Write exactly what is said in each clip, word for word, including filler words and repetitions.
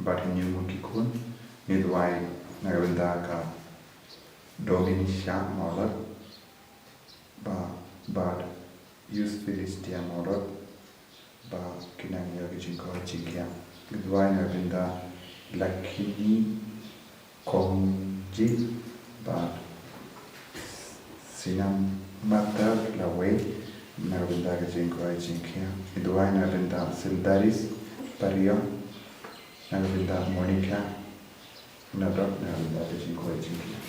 bad ki hynñiew ngut ki khun. Ngi duwai na ka bynta ka Domitia Mawlot, ba, bad Yus Philistia Mawlot, ba kin nang ïoh ka jingkoit jingkhiah. Ngi duwai na ka bynta Lakini Kongji, bad Sinam Matar Lawei, na ka bynta ka jingkoit jingkhiah. Ngi duwai na ka bynta Sildaris Pariong, na ka bynta Monica Nadok, na ka bynta ka jingkoit jingkhiah.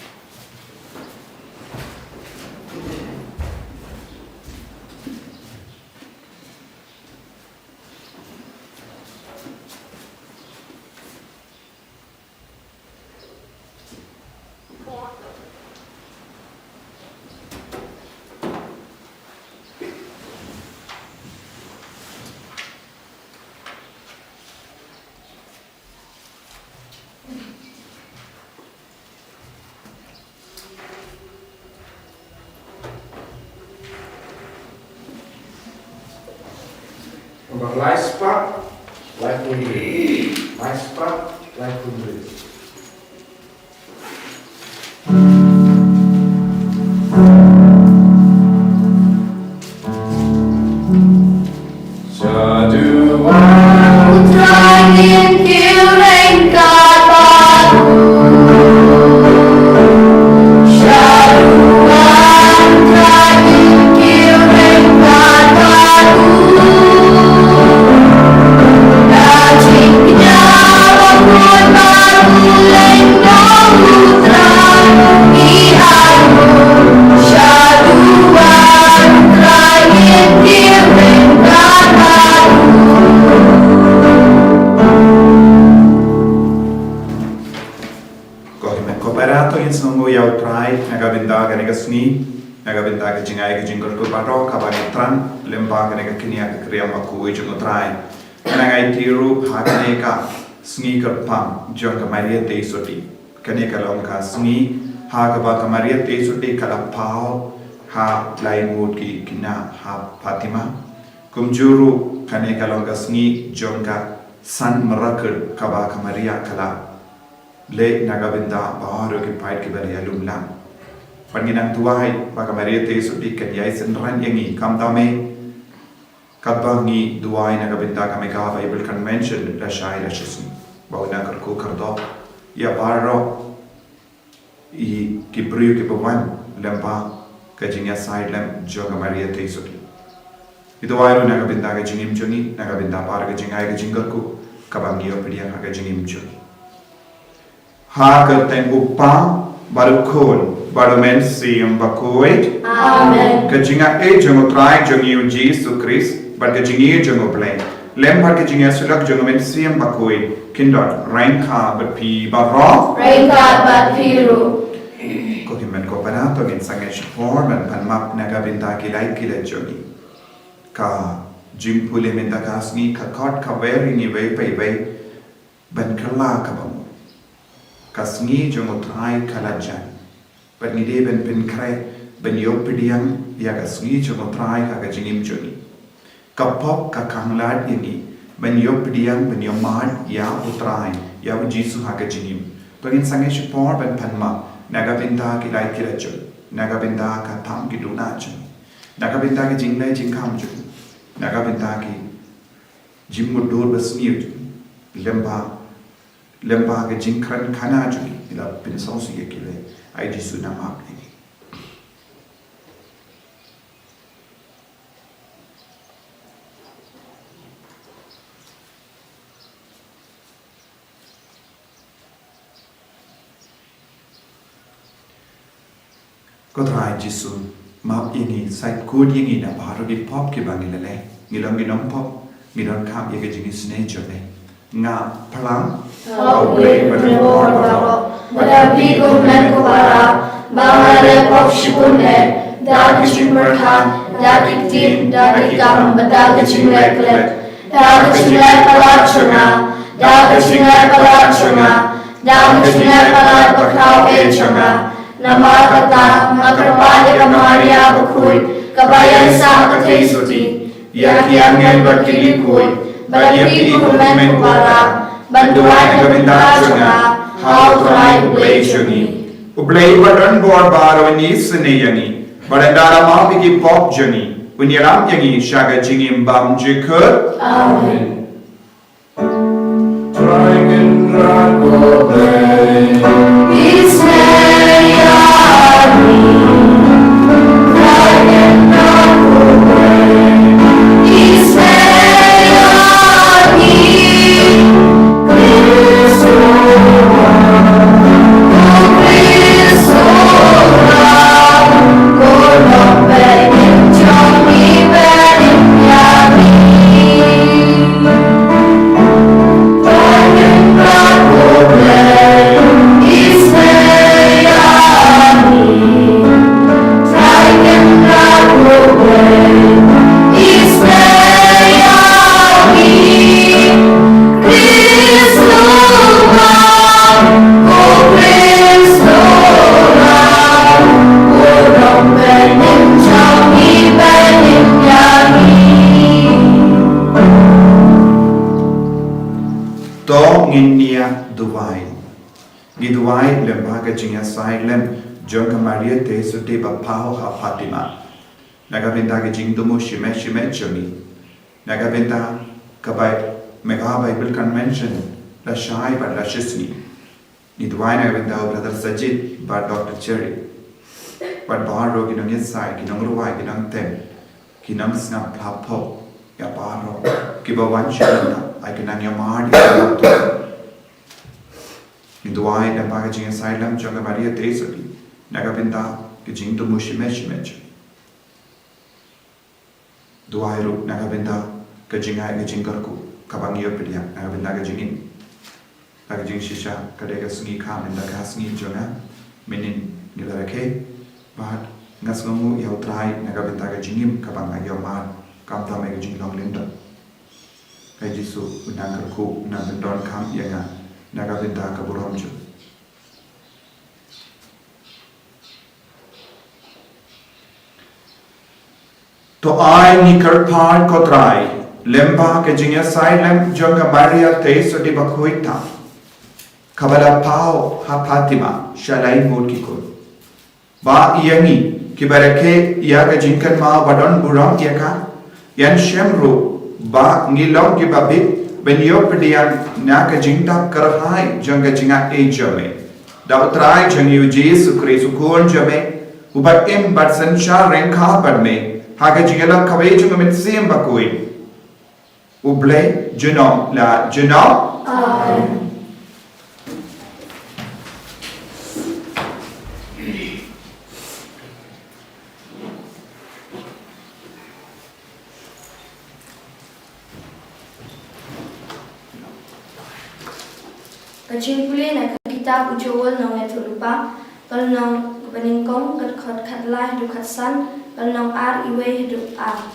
Ba lai spah lai phew hynriew. Lai spah lai phew hynriew. Ko hynmen ko para, to ngin sngewnguh ïa U Trai na ka bynta kane ka sngi, na ka bynta ka jingai ka jingkyrkhu baroh kaba ngi thrang lyngba kane ka kñia ka kriam bakhuid jong U Trai. Nga nang aiti ruh ha kane ka sngi kyrpang jong ka Maria Theisotti. Kane ka long ka sngi ha kaba ka Maria Theisotti ka la paw ha lai ngut ki khynnah ha Fatima. Kumjuh ruh kane ka long ka sngi jong ka san miracle kaba ka Maria ka la leh na ka bynta baroh ki paid kiba la ïalumlang. Bad ngi nang duwai ba ka Maria Theisotti kan ïai synran ïa ngi, khamtam eh katba ngi duwai na ka bynta ka Mega Bible Convention lashai lashisngi, ba un nang kyrkhu kyrdoh ïa baroh i ki briew kiba wan lyngba ka jingïasaid lem jong ka Maria Theisotti. Ngi duwai ruh na ka bynta ka jingim jong ngi, na ka bynta baroh ka jingai ka jingkyrkhu kaba ngi ïoh pdiang ha ka jingim jong ngi. Ha ka kyrteng U Kpa, bad U Khun, bad U Mynsiem Bakhuid. Amen. Ka jingaiei jong U Trai jong ngi U Jisu Khrist, bad ka jingïeit jong U Blei, lem bad ka jingïasyllok jong U Mynsiem Bakhuid, kin don ryngkat bad phi baroh. Ryngkat bad phi ruh. Ko hynmen ko para, to ngin sangeh shipor ban pan map na ka bynta ki lait ki lait jong ngi. Ka jingpule mynta ka sngi ka khot kawei ïa ngi iwei pa iwei ban kylla kaba mut. Ka sngi jong U Trai ka la jan. Bad ngi dei ban pynkhreh ban ïoh pdiang ïa ka sngi jong U Trai ha ka jingim jong ngi. Ka pop ka khanglad ïa ngi ban ïoh pdiang, ban ïoh mad ïa U Trai, ïa U Jisu ha ka jingim. To ngin sangeh shipor ban pan map na ka bynta ki lait ki lait jong ngi, na ka bynta ka tam ki duna jong ngi, na ka bynta ki jingleh jingkham jong ngi, na ka bynta ki jingmutdur basniew jong ngi, lyngba, lyngba ka jingkren khana jong ngi, ngi la pynsngewsih ïa kiwei. Ai Jisu, nang map ïa ngi. Ko Trai Jisu, map ïa ngi, sait kut ïa ngi na baroh ki pop kiba ngi la leh. Ngi long ki nongpop, ngi donkam ïa ka jingisynei jong me. Nga phlang ha U Blei bad ha ki por baroh, bad ha phi ko hynmen ko para, ba nga la leh pop shibun eh, da ka jingpyrkhat, da ki ktien, da ki kam, bad da ka jingleh klet. Da ka jingleh palat jong nga, da ka jingleh palat jong nga, da ka jingleh palat bakhraw eh jong nga. Namar kata nga kyrpad ïa ka Maria bakhuid, kaba ïaisah ka Theisotti, ïa ki angel bad ki lykhuid, bad ïa phi ko hynmen ko para, Ban duwai na ka bynta jong nga ha U Trai U Blei jong ngi. U Blei uba don bor baroh un isynei ïa ngi, bad un da la map ïa ki pop jong ngi, un ïalam ïa ngi sha ka jingim bymjukut. Amen. Trai Kynrad ko Blei, isynei ïa ngi. Trai Kynrad ko Blei, isynei ïa ngi. To ngin ïa duwai. Ngi duwai lyngba ka jingïasaid lem jong ka Maria Theisotti ba paw ha Fatima, na ka bynta ka jingthmu shimet shimet jong ngi, na ka bynta ka Bi-, Megha Bible Convention lashai bad lashisngi. Ngi duwai na ka bynta u Brother Sajid bad Doctor Cherry bad baroh ki nongïasaid, ki nongrwai, ki nongtem, ki nongsngap phlap pop, ïa baroh kiba wan sha ka bynta, ai ka nang ïa mar ïa ka bynta. Ngi duwai lyngba ka jingïasaid lem jong ka Maria Theisotti na ka bynta ka jingthmu shimet shimet. Duwai ruh na ka bynta ka jingai ka jingkyrkhu kaba ngi ïoh pdiang na ka bynta ka jingim. Na ka jingshisha ka dei ka sngi kha mynta ka sngi jong nga, mynnin ngi la rakhe, bad nga sngewnguh ïa U Trai na ka bynta ka jingim kaba nga ïoh mad, khamtam ïa ka jinglong lyngdoh. Ka Jisu u nang kyrkhu, u nang pyndonkam ïa nga na ka bynta ka burom jong. To ai ngi kyrpad ko Trai lyngba ka jingïasaid lem jong ka Maria Theisotti bakhuid tam, kaba la paw ha Fatima sha lai ngut ki khun. Ba ïa ngi kiba rakhe ïa ka jingkynmaw ba don burom ïa ka, ïashem ruh ba ngi long kiba bit ban ïoh pdiang na ka jingdap kyrhai jong ka jingaiei jong me. Da U Trai jong ngi U Jisu Khrist U Khun jong me, uba im bad synshar ryngkat bad me ha ka jingïalang kawei jong U Mynsiem Bakhuid, U Blei junom la junom. Amen. Ka jingpule na ka kitab u Joel nongïathuhlypa, ka lynnong kaba nyngkong, ka dkhot khatlai haduh khatsan, ka lynnong ar, iwei haduh ar.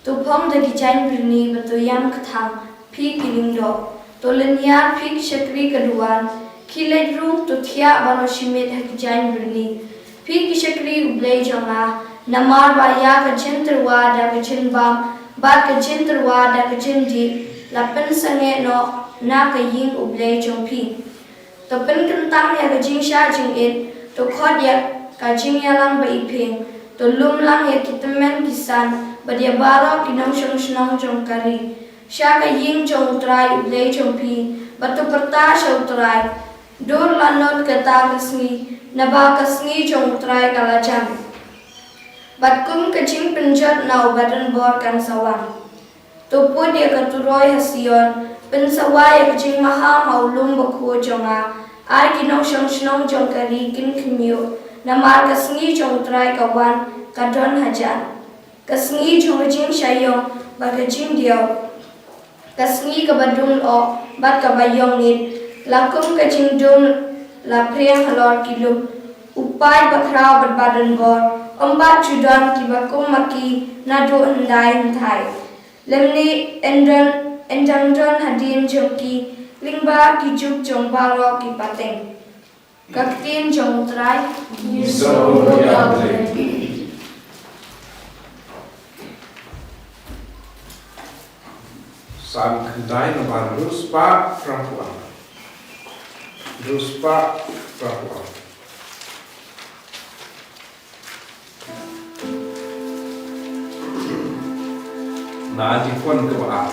To phong da ki jaiñ byrni bad to ïam kthang, phi ki lyngdoh. To lynñiar, phi ki shakri ka duwan. Khie leit rung, to thiah baroh shi miet ha ki jaiñ byrni, phi ki shakri U Blei jong nga. Namar ba ïa ka jingtyrwa da ka jingbam bad ka jingtyrwa da ka jingdih la pynsangeh noh na ka ïing U Blei jong phi. To pynkyntang ïa ka jingshah jingit, to khot ïa ka jingïalang ba iphieng, to lum lang ïa ki tymmen ki san bad ïa baroh ki nongshong shnong jong ka ri sha ka ïing jong U Trai U Blei jong phi, bad to pyrta sha U Trai, dur la nud kata ka sngi, naba ka sngi jong U Trai ka la jan. Bad kum ka jingpynjot na uba donbor kan sa wan. To put ïa ka turoi ha Sion, pynsawa ïa ka jingmaham ha u lum bakhuid jong nga. Ai ki nongshong shnong jong ka ri kin khynñiuh, namar ka sngi jong U Trai ka wan, ka don hajan. Ka sngi jong ka jingshah ïong bad ka jingdiaw, ka sngi kaba dum lyoh bad kaba ïong ngit, la kum ka jingdum la phriang halor ki lum. U paid bakhraw bad badonbor, ym pat ju don kiba kum ma ki naduh hyndai hynthai. Lymne yn don, yn dang don hadien jong ki lyngba ki juk jong baroh ki pateng. Ka ktien jong U Trai. Ngi sngewbha ïa U Blei. Salm khyndai, nombar hynriew spah phra phew ar. Hynriew spah phra phew ar. Na jingpon kaba ar.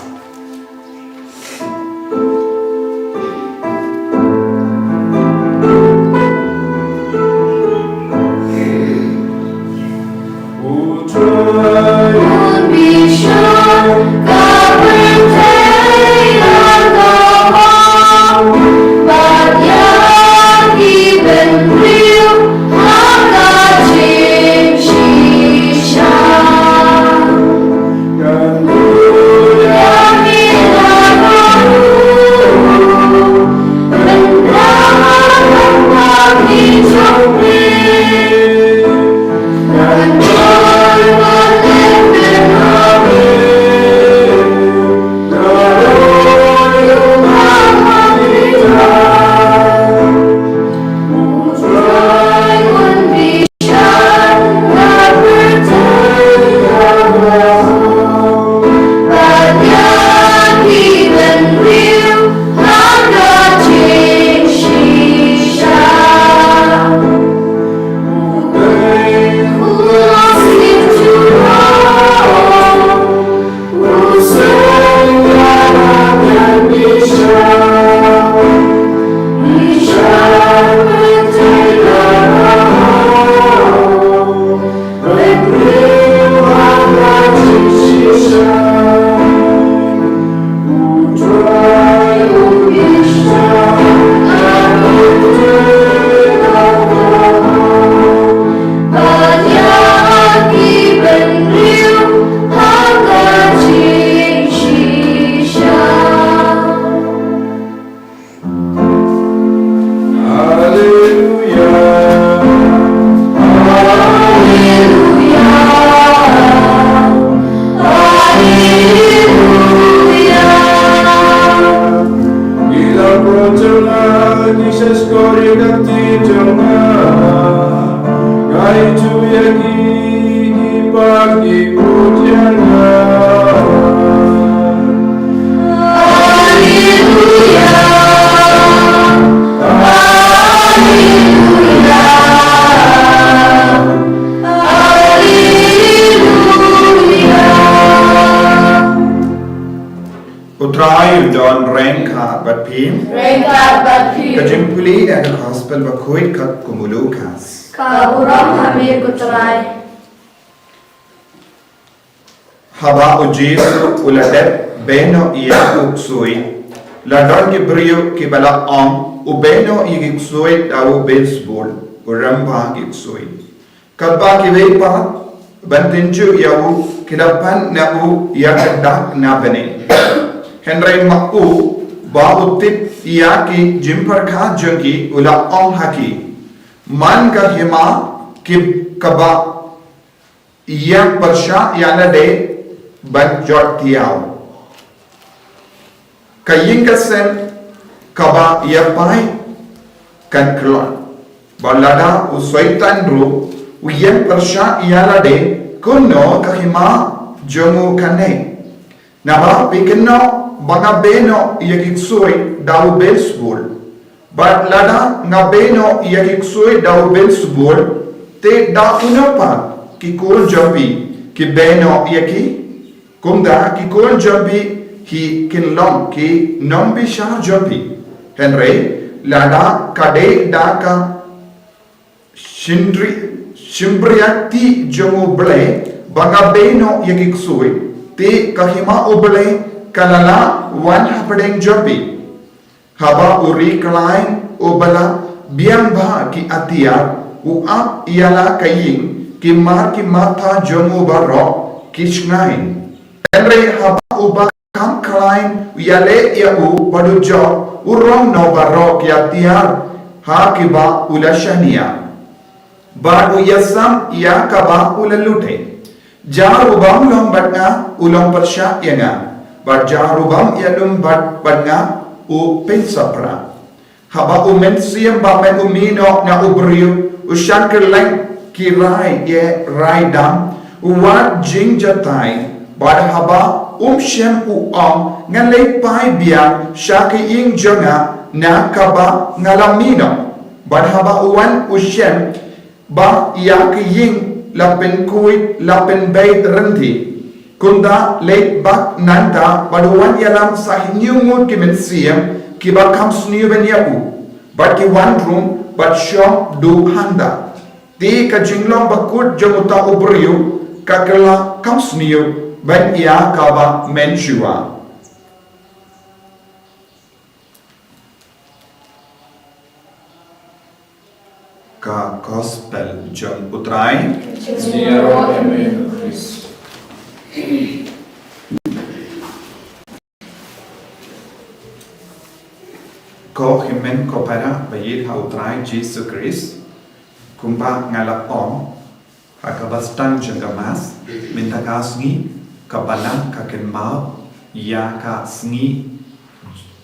Haleluya. Haleluya. Haleluya. Ila projona ni seskori dakti jona. Kai tu ya ki ki pagi pujian. Haleluya. Haleluya. Haleluya. U Trai u don ryngkat bad phi. Ryngkat bad phi. Ka jingpule na ka Gospel bakhuid katkum u Lukas. Ka burom ha me ko Trai. Haba u Jisu u la dep beh noh ïa u ksuid, la don ki briew kiba la ong, u beh noh ïa ki ksuid da u Beelzebul, u rangbah ki ksuid. Katba kiwei pat ban tynjuh ïa u ki la pan na u ïa ka dak na bneng. Hynrei ma u, ba u tip ïa ki jingpyrkhat jong ki, u la ong ha ki, man ka hima ki kaba ïa pyrshah ïa lade ban jot thiaw. Ka ïing ka sem kaba ïa pai kan khlad. Bad lada u Soitan ruh u ïa pyrshah ïa lade, kumno ka hima jong u kan neh. Naba phi kynnoh ba nga beh noh ïa ki ksuid da u Beelzebul. Bad lada nga beh noh ïa ki ksuid da u Beelzebul, te da uno pat ki khun jong phi ki beh noh ïa ki? Kumta ki khun jong phi hi kin long ki nongbishar jong phi. Hynrei lada ka dei da ka shynri-, shympriahti jong U Blei ba nga beh noh ïa ki ksuid, te ka hima U Blei ka la lah wan hapdeng jong phi. Haba u ri khlaiñ uba la biang bha ki atiar u ap ïa la ka ïing, ki mar ki matha jong u baroh ki shngaiñ. Hynrei haba uba kham khlaiñ u ïaleh ïa u bad u jop, u rong noh baroh ki atiar ha kiba u la shaniah. Bad u ïasam ïa kaba u la lute. Jar u bym long bad nga u long pyrshah ïa nga. Bad jar u bym ïalum bad, bad nga u pynsapra. Haba u mynsiem ba men u mih noh na u briew, u shah kylleng ki rai ïa rai dam, u wad jingjatai Bad haba um shym u ong, ngan leit phai biang sha ka ïing jong nga na kaba nga la mih noh. Bad haba u wan u shem ba ïa ka ïing la pynkhuid la pynbeit rynti. Kumta leit bak nangta bad u wan ïalam sa hynñiew ngut ki mynsiem kiba kham sniew ban ïa u. Bad ki wan rung bad shong duh hangta. Te ka jinglong bakut jong uta u briew ka kylla kham sniew ban ïa kaba mynshuwa. Ka Gospel jong u Trai. Ïaroh ïa me Khrist. Ko hynmen ko para ba ïeit ha u Trai Jisu Khrist, kumba nga la ong ha kaba sdang jong ka Mass, mynta ka sngi ka Balang ka kynmaw ïa ka sngi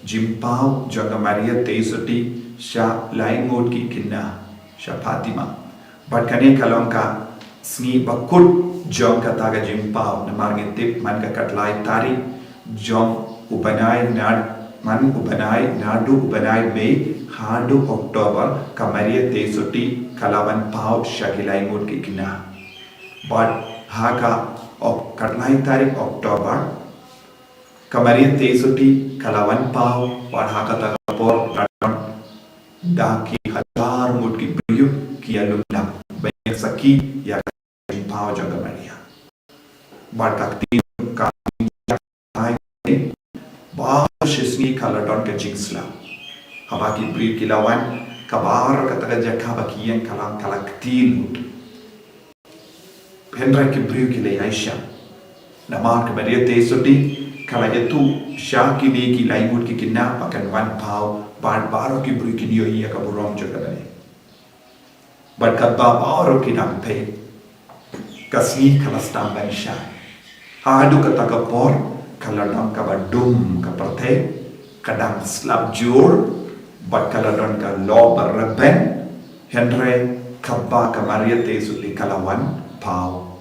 jingpaw jong ka Maria Theisotti sha lai ngut ki khynnah sha Fatima. Bad kane ka long ka sngi bakut jong kata ka jingpaw, namar ngi tip man ka khatlai tarik jong u bnai, na man u bnai, naduh u bnai Mei haduh October, ka Maria Theisotti ka la wan paw sha ki lai ngut ki khynnah. Bad ha ka ok khatlai tarik October ka Maria Theisotti ka la wan paw, bad ha kata ka por da ki hajar ngut ki briew ki ïalum lang ban ïa sakhi ïa ka jingpaw jong ka Maria. Bad ka ktien ka, baroh shi sngi ka la don ka jingslap. Haba ki briew ki la wan, ka baroh kata ka jaka ba ki ïeng ka la, ka la kti lut. Hynrei ki briew ki la ïaishah. Namar ka Maria Theisotti ka la ïathuh sha kine ki lai ngut ki khynnah ba kan wan paw, bad baroh ki briew kin ïohi ïa ka burom jong ka Maria. Bad katba baroh ki dang peit, ka sngi ka la sdang ban shai. Haduh kata ka por ka la dang kaba dum ka pyrthei, ka dang slap jur, bad ka la don ka lok ba rben, hynrei kaba ka Maria Theisotti ka la wan paw,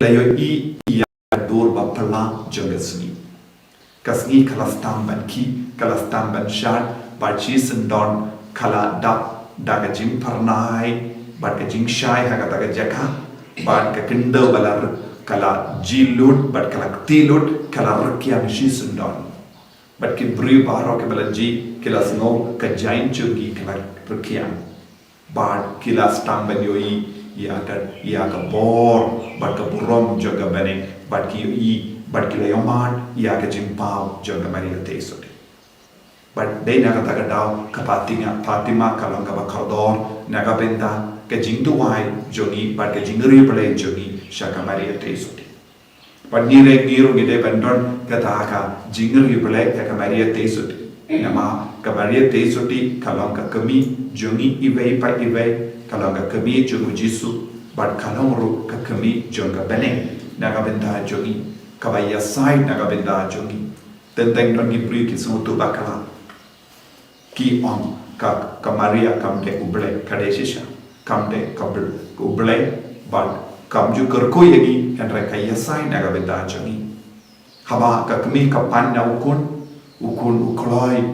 la ïohi ïa ka dur ba phylla jong ka sngi. Ka sngi ka la sdang ban khih, ka la sdang ban shad, bad shisyndon ka la dap da ka jingphyrnai bad ka jingshai ha kata ka jaka, bad ka khyndew ba la r-, ka la jia lut bad ka la kti lut, ka la rkiang shisyndon. Bad ki briew baroh kiba la jied ki la sngew ka jaiñ jong ki ka la rkiang. Bad ki la sdang ban ïohi ïa ka, ïa ka bor bad ka burom jong ka bneng, bad ki ïohi bad ki la ïohmad ïa ka jingpaw jong ka Maria Theisotti. Bad dei na kata ka daw ka Fatima, Fatima ka long kaba kordor na ka bynta ka jingduwai jong ngi bad ka jingriewblei jong ngi sha ka Maria Theisotti. Bad ngi ruh, ngi ruh ngi dei ban don kata ka jingriewblei ïa ka Maria Theisotti. Namar ka Maria Theisotti ka long ka kmie jong ngi iwei pa iwei, ka long ka kmie jong u Jisu, bad ka long ruh ka kmie jong ka bneng na ka bynta jong ngi, kaba ïasaid na ka bynta jong ngi. Teng teng don ki briew ki sngewthuh bakla. Ki ong ka, ka Maria kam dei U Blei, ka dei shisha. Kam dei ka Bl-, ka U Blei, bad kam ju kyrkhu ïa ngi, hynrei ka ïasaid na ka bynta jong ngi. Haba ka kmie ka pan na u khun, u khun u kloi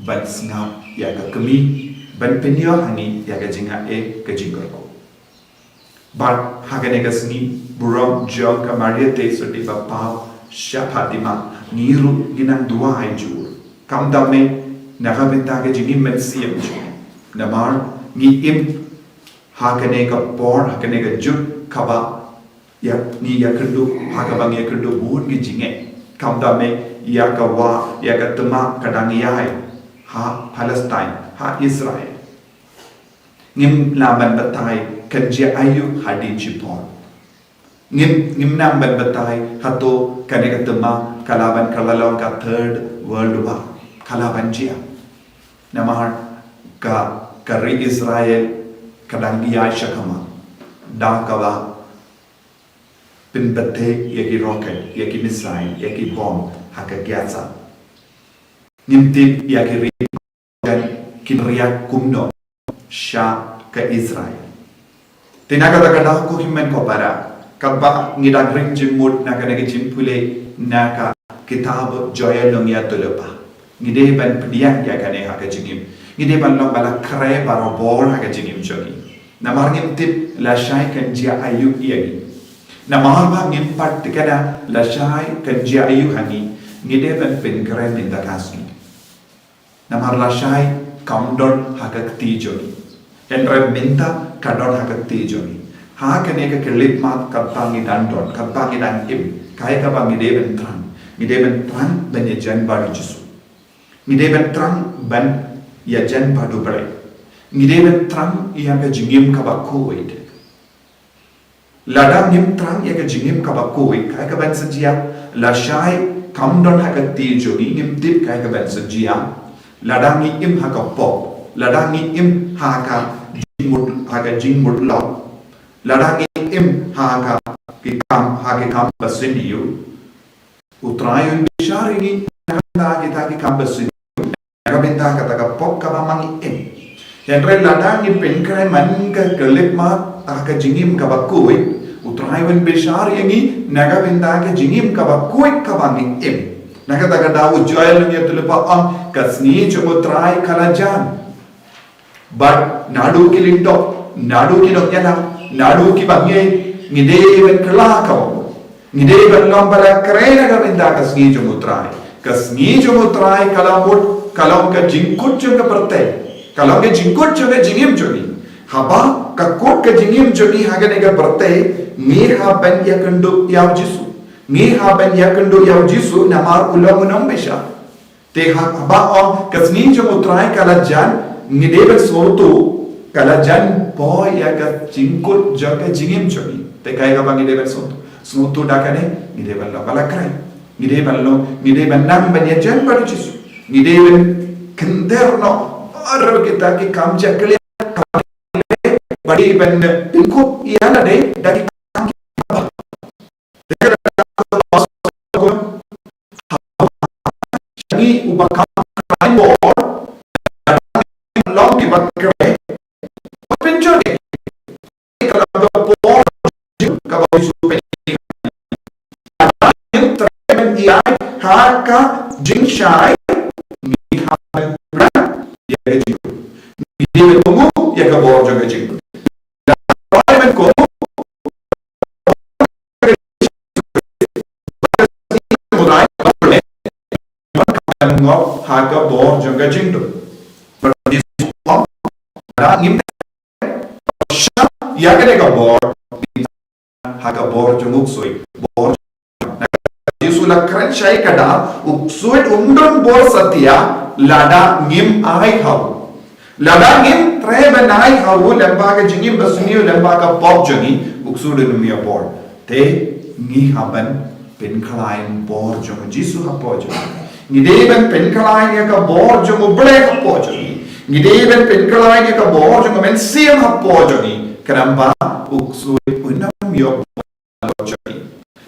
ban sngap ïa ka kmie, ban pynïoh ha ngi ïa ka jingaiei, ka jingkyrkhu. Bad ha kane ka sngi burom jong ka Maria Theisotti ba paw sha Fatima, ngi ruh ngi nang duwai jur. Kam dei me na ka bynta ka jingim mynsiem jong ngi. Namar ngi im ha kane ka por, ha kane ka juk kaba ïa, ngi ïakynduh, ha kaba ngi ïakynduh bun ki jingeh. Kam dei me ïa ka wah, ïa ka thymmai ka dang ïai ha Palestine, ha Israel. Ngim lah ban batai kan jia aïu hadien shipor. Ngim, ngim nang ban batai hato kane ka thymmai ka lah ban kylla long ka Third World War. Ka lah ban jia. Namar ka, ka ri Israel ka dang ïai shakhmat da kaba pynbeit ïa ki rocket, ïa ki missile, ïa ki bom ha ka Gaza. Ngim tip ïa ki ri kan kin react kumno sha ka Israel. Te na kata ka daw ko hynmen ko para, Katba ngi dang ring jingmut na kane ka jingpule na ka kitab Joel Nongïathuhlypa, ngi dei ban pdiang ïa kane ha ka jingim. Ngi dei ban long ba la khreh barabor ha ka jingim jong ngi. Namar ngim tip lashai kan jia aïu ïa ngi. Namar ba ngim pat thikna lashai kan jia aïu ha ngi. Ngi dei ban pynkhreh mynta ka sngi. Namar lashai kam don ha ka kti jong ngi. Hynrei mynta ka don ha ka kti jong ngi. Ha kane ka khyllipmat katba ngi dang don, katba ngi dang im, kaei kaba ngi dei ban thrang? Ngi dei ban thrang ban ïajan bad u Jisu. Ngi dei ban thrang ban ïajan bad u Blei. Ngi dei ban thrang ïa ka jingim kaba khuid. Lada ngim thrang ïa ka jingim kaba khuid, kaei kaban sa jia? Lashai kam don ha ka kti jong ngi, ngim tip kaei kaban sa jia. Lada ngi im ha ka pop, lada ngi im ha ka jingmut, ha ka jingmut lok, lada ngi im ha ka ki kam, ha ki kam ba sniew, U Trai un bishar ïa ngi na ka bynta kita ki kam ba sniew, na ka bynta kata ka pop kaba ma ngi im. Hynrei lada ngi pynkhreh man ka khyllipmat ha ka jingim kaba khuid, U Trai un bishar ïa ngi na ka bynta ka jingim kaba khuid kaba ngi im. Na kata ka daw u Joel Nongïathuhlypa ong, ka sngi jong U Trai ka la jan. Bad naduh ki lyngdoh, naduh ki nongïalam, naduh kiba ngeit, ngi dei ban kylla ka bor. Ngi dei ban long ba la khreh na ka bynta ka sngi jong U Trai. Ka sngi jong U Trai ka la mut, ka long ka jingkut jong ka pyrthei, ka long ka jingkut jong ka jingim jong ngi. Haba ka kut ka jingim jong ngi ha kane ka pyrthei, ngi hap ban ïakynduh ïa u Jisu. Ngi hap ban ïakynduh ïa u Jisu namar u long u nongbishar. Te haba ong ka sngi jong U Trai ka la jan, ngi dei ban sngewthuh ka la jan poi ïa ka jingkut jong ka jingim jong ngi. Te kaei kaba ngi dei ban sngewthuh? Sngewthuh da kane, ngi dei ban long ba la khreh. Ngi dei ban long, ngi dei ban nang ban ïajan bad u Jisu. Ngi dei ban kynter noh baroh kita ki kam jakhlia, ba dei ban pynkup ïa lade da ki kam ki ba ngi uba kam khlaiñ bor, long kiba khreh, pynjot ïa ka long ka por kaba u Jisu pynjot. Ngim treh ban ïaid ha ka jingshai, ngi hap ban plan ïa ka jingkut. Ngi dei ban kohnguh ïa ka bor jong ka jingkut. Ban kohnguh ban ngop ha ka bor jong ka jingdum. Ba ngim shah ïa kane ka bor, ha ka bor jong u ksuid. Bor jong u Jisu la kren shai ka da, u ksuid um don bor satia lada ngim ai ha u. Lada ngim treh ban ai ha u lyngba ka jingim ba sniew, lyngba ka pop jong ngi, u ksuid um ïa bor. Te ngi hap ban pynkhlaiñ bor jong u Jisu hapoh jong ngi. Ngi dei ban pynkhlaiñ ïa ka bor jong u Blei hapoh jong ngi. Ngi dei ban pynkhlaiñ ïa ka bor jong u Mynsiem hapoh jong ngi. Khnang ba u ksuid un ym ïoh bor jong ngi.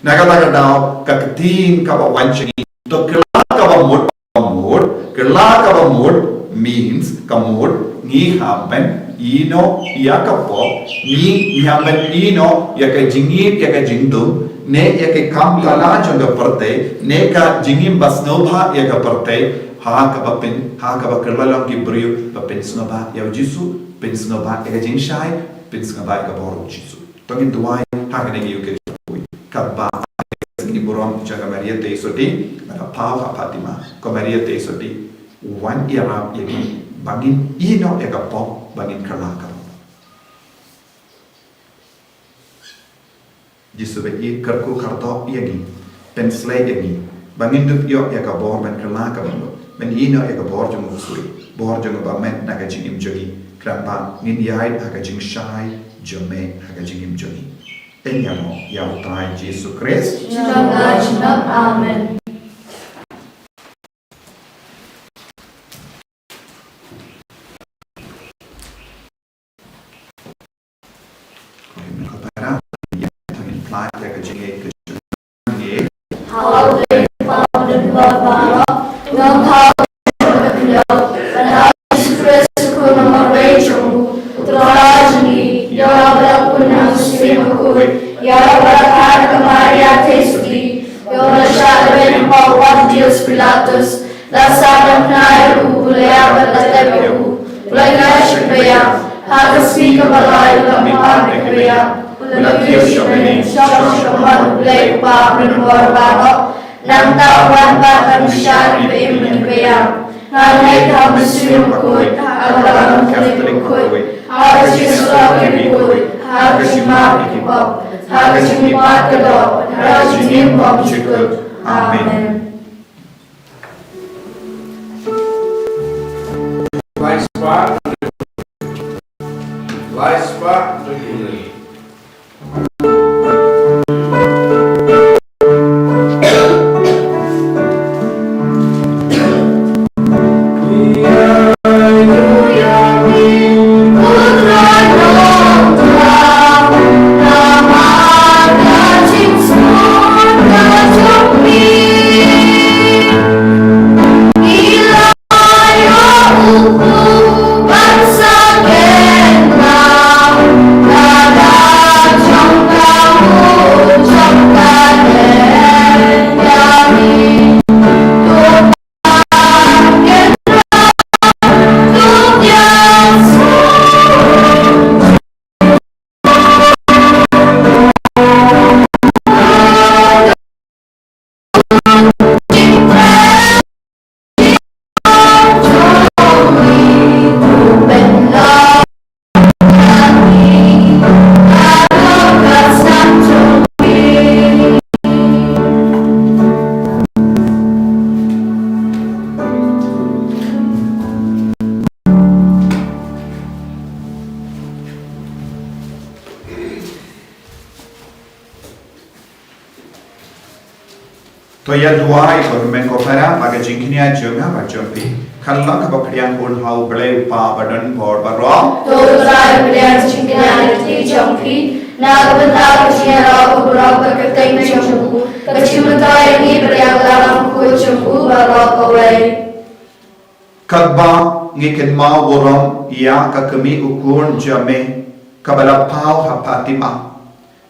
Na kata ka daw ka ktien kaba wan sha ngi, to kylla kaba mut, kaba mut, kylla kaba mut means ka mut ngi hap ban ïehnoh ïa ka pop, ngi, ngi hap ban ïehnoh ïa ka jingïeit, ïa ka jingdum, ne ïa ka kam kylla jong ka pyrthei, ne ka jingim ba sngewbha ïa ka pyrthei, ha kaba pyn, ha kaba kylla long ki briew ba pynsngewbha ïa u Jisu, pynsngewbha ïa ka jingshai, pynsngewbha ïa ka bor u Jisu. To ngin duwai ha kane ka ïing ka jong u Blei. Katba ha ka sngi burom jong ka Maria Theisotti, ba la pynpaw ha Fatima. Ko Maria Theisotti, wan ïarap ïa ngi ba ngin ïehnoh ïa ka pop, ba ngin kylla ka pop. Jisu ba ïeit, kyrkhu kyrdoh ïa ngi. Pynshlei ïa ngi ba ngin dup ïoh ïa ka bor ban kylla ka bamut, ban ïehnoh ïa ka bor jong u ksuid, bor jong u bymman na ka jingim jong ngi, khnang ba ngin ïaid ha ka jingshai jong me ha ka jingim jong ngi. Yn ïaroh ïa u Trai Jisu Khrist. Amen. Hau Blei Kpa u don baroh, nongthaw jong ka khyndew, ban ai Jisu Khrist u khun marwei jong u, u Trai jong ngi, ïa ba la pun na u Mynsiem Bakhuid, ïa ba la Pontius Pilatus, la sah lyngkhuh ïa u, u la ïap bad la tep ïa u, u la ïaid sha kaba ïap, ha ka sngi kaba lai u la mihpat na kaba ïap, u la kiew sha bneng, shong sha ka mon U Blei U Kpa u donbor baroh. Nangta u wan pat ban pynshai ïa kiba im bad kiba ïap. Nga ngeit ha U Mynsiem Bakhuid, ha ka Balang Katholik bakhuid, ha ka jingïasyllok bakhuid, ha ka jingmap ïa ki pop, ha ka jingmihpat ka doh, ha ka jingim bymjukut. Amen. Lai spah, lai spah, To ïa duwai, ko hynmen ko para, ba ka jingkñia jong nga bad jong phi kan long kaba pdiang bun ha U Blei U Kpa badonbor baroh. To U Trai pdiang jingkñia na ka kti jong phi na ka bynta ka jingïaroh ka burom bad ka kyrteng jong u, ka jingmyntoi ïa ngi bad ïa ka Balang Bakhuid jong u baroh kawei. Katba ngi kynmaw burom ïa ka kmie u khun jong me kaba la paw ha Fatima,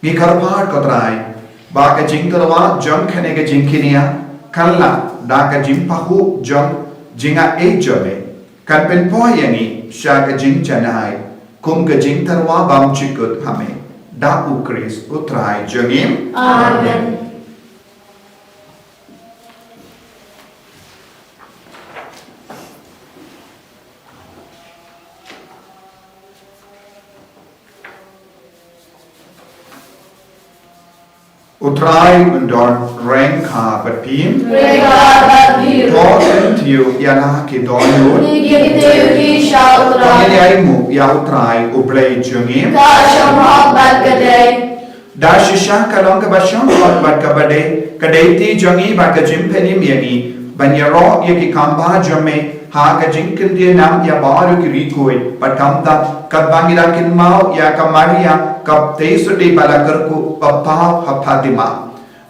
ngi kyrpad ko Trai ba ka jingtyrwa jong kane ka jingkñia kan lah da ka jingpahuh jong jingaiei jong me, kan pynpoi ïa ngi sha ka jingjanai kum ka jingtyrwa bymjukut ha me, da U Khrist U Trai jong ngi. Amen. U Trai un don ryngkat bad phi. Ryngkat bad phi. To khyndiat ïa la ki dohnud. Ki khyndiat ki sha U Trai. Ngin ïa ïamuh ïa U Trai U Blei jong ngi. Ka shong hok bad ka dei. Da shisha ka long kaba shong hok bad kaba dei, ka dei ti jong ngi bad ka jingpynim ïa ngi ban ïaroh ïa ki kam ba jong me ha ka jingkyndit nam ïa baroh ki rikoi bad khamtam, katba ngi la kynmaw ïa ka Maria ka btei suda ba la kyrkhu ba paw ha Fatima.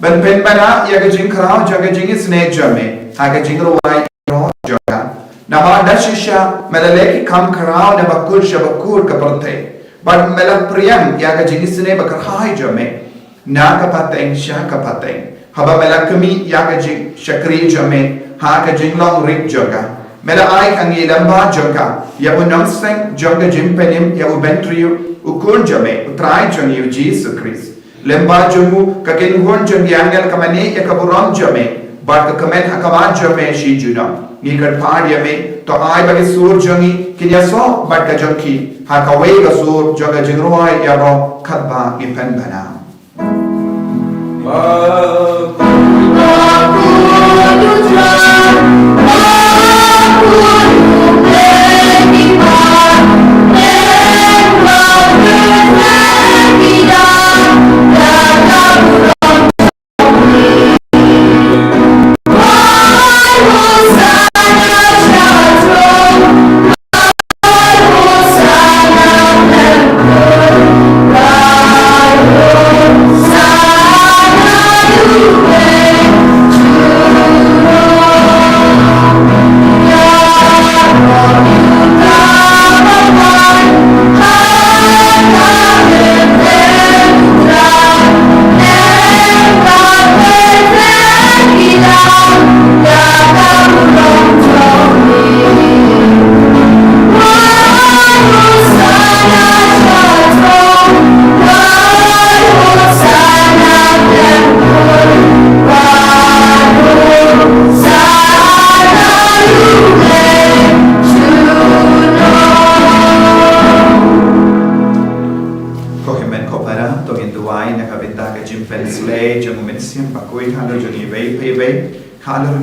Ban pynbna ïa ka jingkhraw jong ka jingisynei jong me ha ka jingrwai ïaroh jong nga. Namar da shisha me la leh ki kam khraw na bakut sha bakut ka pyrthei, bad me la pdiang ïa ka jingisynei bakyrhai jong me na ka pateng sha ka pateng, haba me la khmih ïa ka jingshakri jong me ha ka jinglong rit jong nga. Me la ai ha ngi lem bad jong nga ïa u nongseng jong ka jingpynim ïa u Bynriew, u Khun jong me, U Trai jong ngi U Jisu Khrist. Lem bad jong u ka kynhun jong ki angel ka mane ïa ka burom jong me, bad ka kmen ha khmat jong me shi junom. Ngi kyrpad ïa me, to ai ba ki sur jong ngi kin ïasoh bad ka jong ki ha kawei ka sur jong ka jingrwai ïaroh katba ngi pynbna.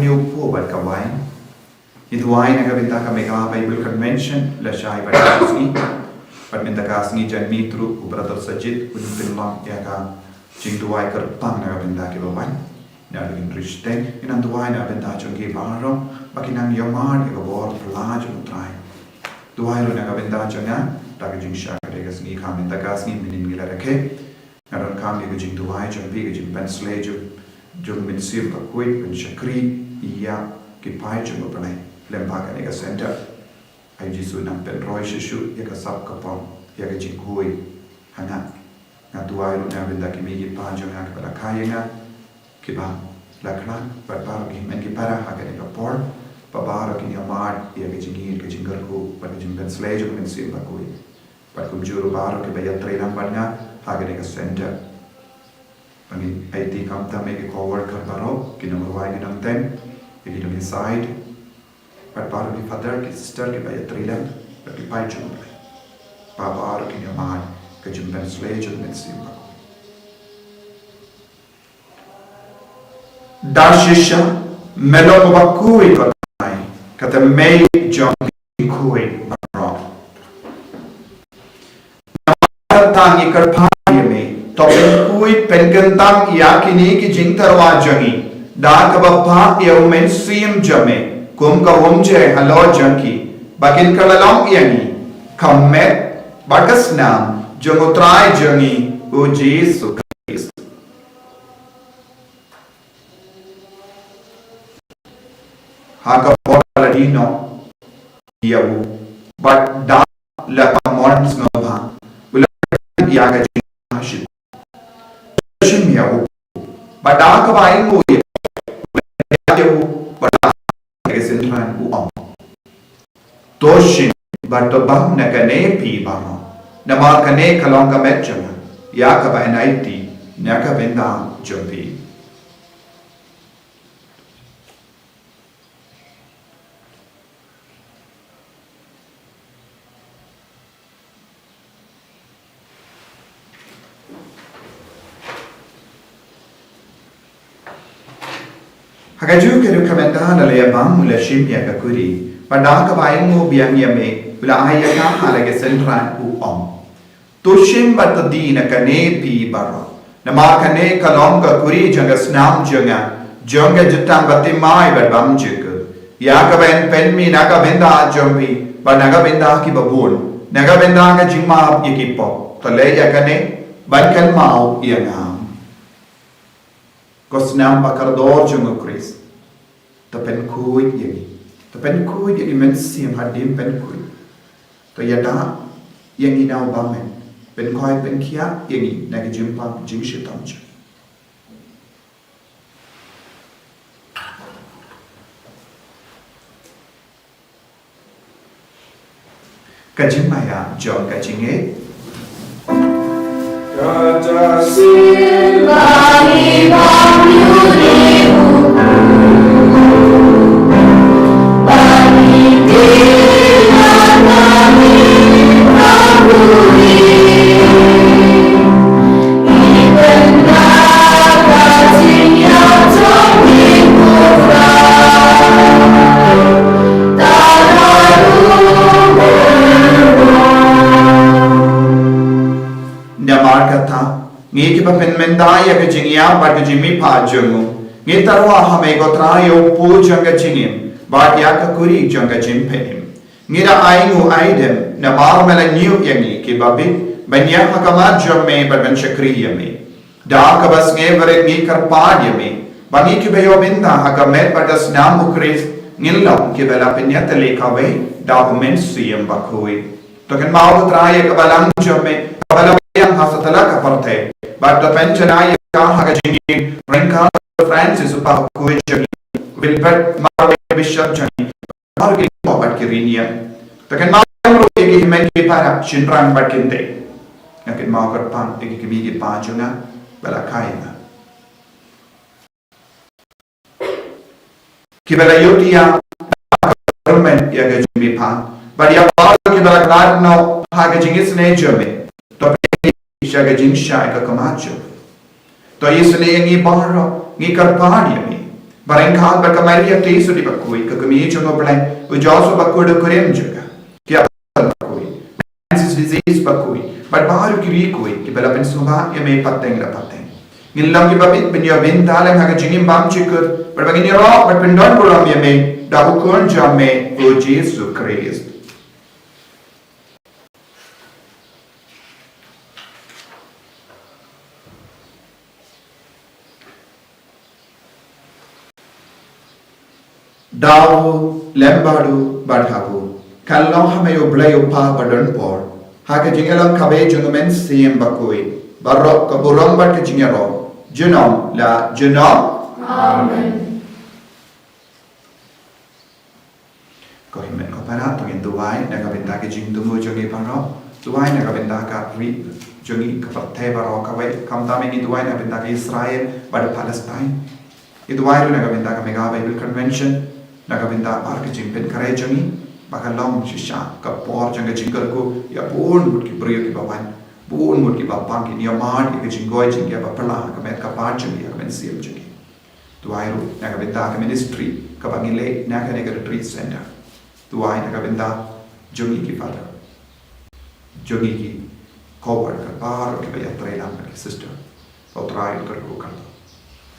Ngi u phuh bad ka wine. Ngi duwai na ka bynta ka Mega Bible Convention, lashai bad ka sngi. Bad mynta ka sngi jan mi through u Brother Sajid, un pynlong ïa ka jingduwai kyrpang na ka bynta kiba wan. Na ka bynta Tristan, ngi nang duwai na ka bynta jong ki baroh, ba kin nang ïamar ïa ka bor pla jong u Trai. Duwai ruh na ka bynta jong nga, da ka jingshakri ka sngi ka mynta ka sngi mynnin ngi la rakhe. Nga donkam ïa ka jingduwai jong phi, ka jingpynsleh jong, jong u Mynsiem Bakhuid, ban shakri ïa ki paid jong u Blei lyngba kane ka center. Ai Jisu, nang pynroi shuh shuh ïa ka sap ka pom, ïa ka jingkhuid ha nga. Nga duwai ruh na bynta ki mei ki pa jong nga kiba la kha ïa nga, kiba la khlad, bad baroh ki hynmen ki para ha kane ka por, ba baroh kin ïamar ïa ka jingïeit, ka jingkyrkhu bad ka jingpynsleh jong u Mynsiem Bakhuid. Bad kumjuh ruh baroh kiba ïatrei lang bad nga ha kane ka center. Ba ngin aiti khamtam ïa ki co-worker baroh, ki nongrwai, ki nongtem, ïa ki nongïasaid. Bad baroh ki father, ki sister kiba ïatrei lang bad ki paid jong u Blei. Ba baroh kin ïamar ïa ka jingpynsleh jong u Mynsiem Bakhuid. Da shisha, me long uba khuid, ko Trai, ka tymmen jong ki khuid baroh. Namar kata ngi kyrpad ïa me, to pynkhuid pynkyntang ïa kine ki jingtyrwa jong ngi da kaba phah ïa u Mynsiem jong me kum ka umjer halor jong ki, ba kin kylla long ïa ngi ka met bad ka snam jong u Trai jong ngi u Jisu Khrist. Ha ka por ba la die noh ïa u, bad da la ka mon sngewbha, u la ïa ka jingshit, shim ïa u, bad da kaba ainguh ïa u, u la ïa u, bad da ka synran u ong: To shim bad to bam na kane phi baroh, namar kane ka long ka met jong nga, ïa kaba yn aiti na ka bynta jong phi. Ha kajuh ka rukom mynta, la leh bam, u la shim ïa ka kuri, bad da kaba ainguh biang ïa me, u la ai ïa ka ha la ka synran u ong: To shim bad to die na kane phi baroh, namar kane ka long ka kuri jong ka snam jong nga, jong ka jutang bathymmai bad bymjukut, ïa kaba yn pynmih na ka bynta jong phi bad na ka bynta kiba bun, na ka bynta ka jingmap ïa ki pop. To leh ïa kane ban kynmaw ïa nga. Ko snam ba kordor jong u Khrist, to pynkhuid ïa ngi. To pynkhuid ïa ngi, Mynsiem, hadien pynkhuid, to ïada ïa ngi na u bymman, pynkhuid pynkhiah ïa ngi na ka jingpang jingshitom jong ngi. Ka jingmaïa jong ka jingngeit. Kata sien ba ngi bam ïa u, ba ngi die na ka jingïeit. Namar kata, ngi kiba pynmynta ïa ka jingïap bad ka jingmihpat jong u, ngi tyrwa ha me ko Trai, ïa u pud jong ka jingim bad ïa ka kuri jong ka jingpynim. Ngi da ainguh aidem namar me la ñiew ïa ngi kiba bit ban ïaid ha khmat jong me bad ban shakri ïa me. Da kaba sngewrit ngi kyrpad ïa me ba ngi kiba ïoh bynta ha ka met bad ka snam u Khrist ngin long kiba la pynïatylli kawei da u Mynsiem Bakhuid. To kynmaw ko Trai ïa ka balang jong me kaba la biang ha satlak ka pyrthei, bad to pynjanai ïa ka ha ka jingim ryngkat u Francis, u Pakhuid jong ngi, Wilbert Marwei, Bishop jong ngi, baroh ki lok bad ki riewniam. To kynmaw ruh ïa ki hynmen ki para, shynrang bad kynthei. Nga kynmaw kyrpang ïa ki kmie ki kpa jong nga ba la kha ïa nga, kiba la ïoh ïa ka jingmihpat, bad ïa baroh kiba la khlad noh ha ka jingisynei jong me. To pynlong sha ka jingshai ka khmat jong me. To isynei ïa ngi baroh, ngi kyrpad ïa me. Ba reng kha bad ka Maria Theisotti bakhuid, ka kmie jong U Blei, u Joseph bakhuid, u kurim jong ka, ki apostol bakhuid, Francis d'Assisi bakhuid, bad baroh ki riewkhuid kiba la pynsngewbha ïa me pateng la pateng. Ngin long kiba bit ban ïoh bynta lang ha ka jingim bymjukut, bad ba ngin ïaroh bad pyndonburom ïa me da u Khun jong me, u Jisu Khrist. Da u lem bad u bad ha u, kan long ha me U Blei U Kpa Badonbor, ha ka jingïalang kaba ïeit jong U Mynsiem Bakhuid, baroh ka burom bad ka jingïaroh, junom la junom. Amen. Ko hynmen ko para, to ngin duwai na ka bynta ka jingthmu jong ngi baroh. Duwai na ka bynta ka ri jong ngi, ka pyrthei baroh kawei. Khamtam ngin duwai na ka bynta ka Israel bad Palestine. Ngi duwai ruh na ka bynta ka Megha Bible Convention, na ka bynta baroh ka jingpynkhreh jong ngi, ba kan long shisha ka por jong ka jingkyrkhu ïa bun ngut ki briew kiba wan, bun ngut kiba pang, kin ïa mad ïa ka jingkoit jong ngi, ïa ba pyrshah ka met ka phad jong ngi, ïa ka mynsiem jong ngi. Duwai ruh na ka bynta ka ministry kaba ngi leh na kane ka retreat center. Duwai na ka bynta jong ngi ki father, jong ngi ki co-worker, baroh kiba ïatrei lang bad ki sister. Ko Trai, kyrkhu, kyrkhu.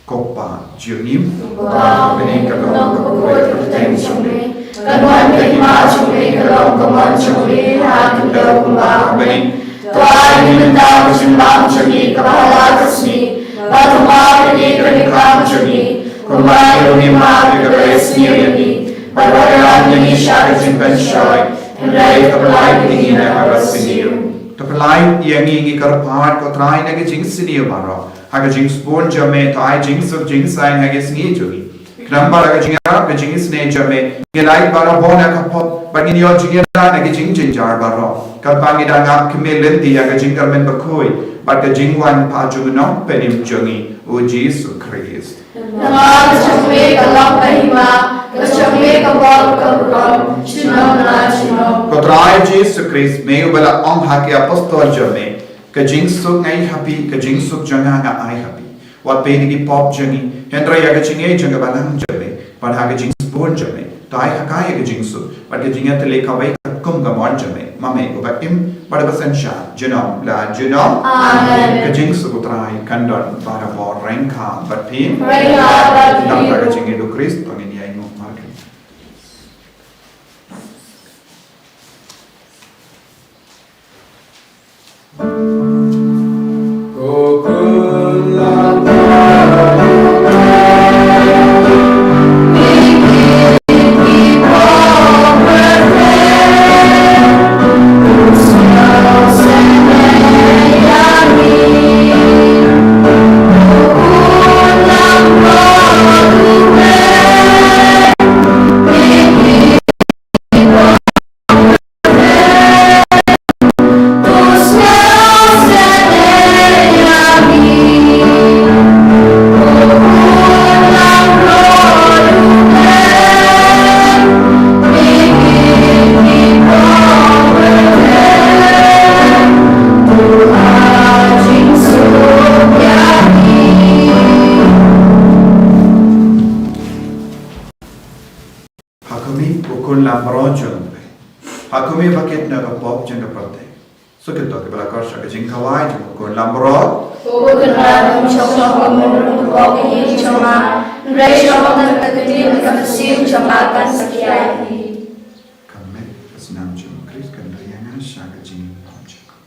Ko Pa jong ngi uba ha bneng, ka long ka kyrteng jong me, kan wan ka hima jong me, kan long ka mon jong me ha khyndew kumba ha bneng. To ai ngi mynta ka jingbam jong ngi kaba ha la ka sngi, bad to map ïa ngi ki kam jong ngi, kumba ngi ruh ngi map ïa kiba ïasniew ïa ngi, bad wat ïalam ïa ngi sha ka jingpynshoi, hynrei to pyllait ïa ngi na kaba sniew. To pyllait ïa ngi, ngi kyrpad, ko Trai, na ka jingsniew baroh, ha ka jingsbun jong me, to ai jingsuk jingsaiñ ha ka sngi jong ngi. Khnang ba da ka jingïarap ka jingisynei jong me, ngin lait barabor na ka pop, bad ngin ïoh jingïada na ki jingjynjar baroh, katba ngi dang ap khmih lynti ïa ka jingkyrmen bakhuid bad ka jingwan phah jong u Nongpynim jong ngi, u Jisu Khrist. Namar ka jong me ka long ka hima, ka jong me ka bor, ka burom, junom la junom. Ko Trai Jisu Khrist, me uba la ong ha ki apostol jong me, ka jingsuk nga ai ha phi, ka jingsuk jong nga nga ai ha phi. Wat peit ïa ki pop jong ngi, hynrei ïa ka jingngeit jong ka balang jong me, bad ha ka jingsbun jong me, to ai ha ka ïa ka jingsuk bad ka jingïatylli kawei katkum ka mon jong me, ma me uba im bad uba synshar junom la junom. Amen. Ka jingsuk u Trai kan don barabor ryngkat bad phi. Ryngkat bad phi. Namar ka jingngeit u Khrist, to ngin ïainguh markhmat. Ha khmih, ko Khun Lamro jong U Blei. Ha khmih, ba kit na ka pop jong ka pyrthei. Suk ïa kito kiba la kor sha ka jingkhawai jong ko Khun Lamro. Ko Khun Lamro, ym shong shuh ka mon ruh ka pop ka ïing jong nga, hynrei shong tang ka ktien, ka mynsiem jong nga kan sa khia hi. Ka met ka snam jong U Khrist kan ri ïa nga sha ka jingim bymjukut.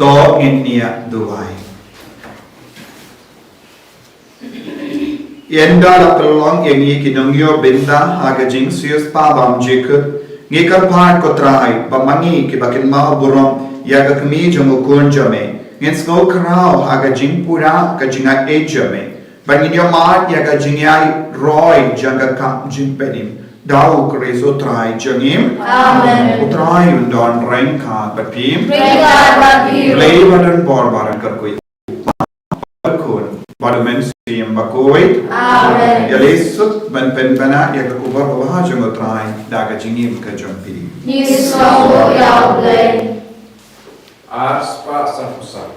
To ngin ïa duwai. Ynda la pynlong ïa ngi ki nongïoh bynta ha ka jingsiewspah bymjukut, ngi kyrpad ko Trai ba ma ngi kiba kynmaw burom ïa ka kmie jong u khun jong me, ngin sngew khraw ha ka jingpura ka jingaiei jong me, ba ngin ïohmad ïa ka jingïaid roi jong ka kam jingpynim. Da u Khrist u Trai jong ngi. Amen. U Trai un don ryngkat bad phi. Ryngkat bad phi. Lei ba don bor ba ryngkat, ko Khun bad u Mynsiem Bakhuid. Amen. Ïa lei suk ban pynbna ïa ka khubor babha jong u Trai da ka jingim ka jong phi. Ngi sngewbha ïa u Blei. Ar spah saphew saw.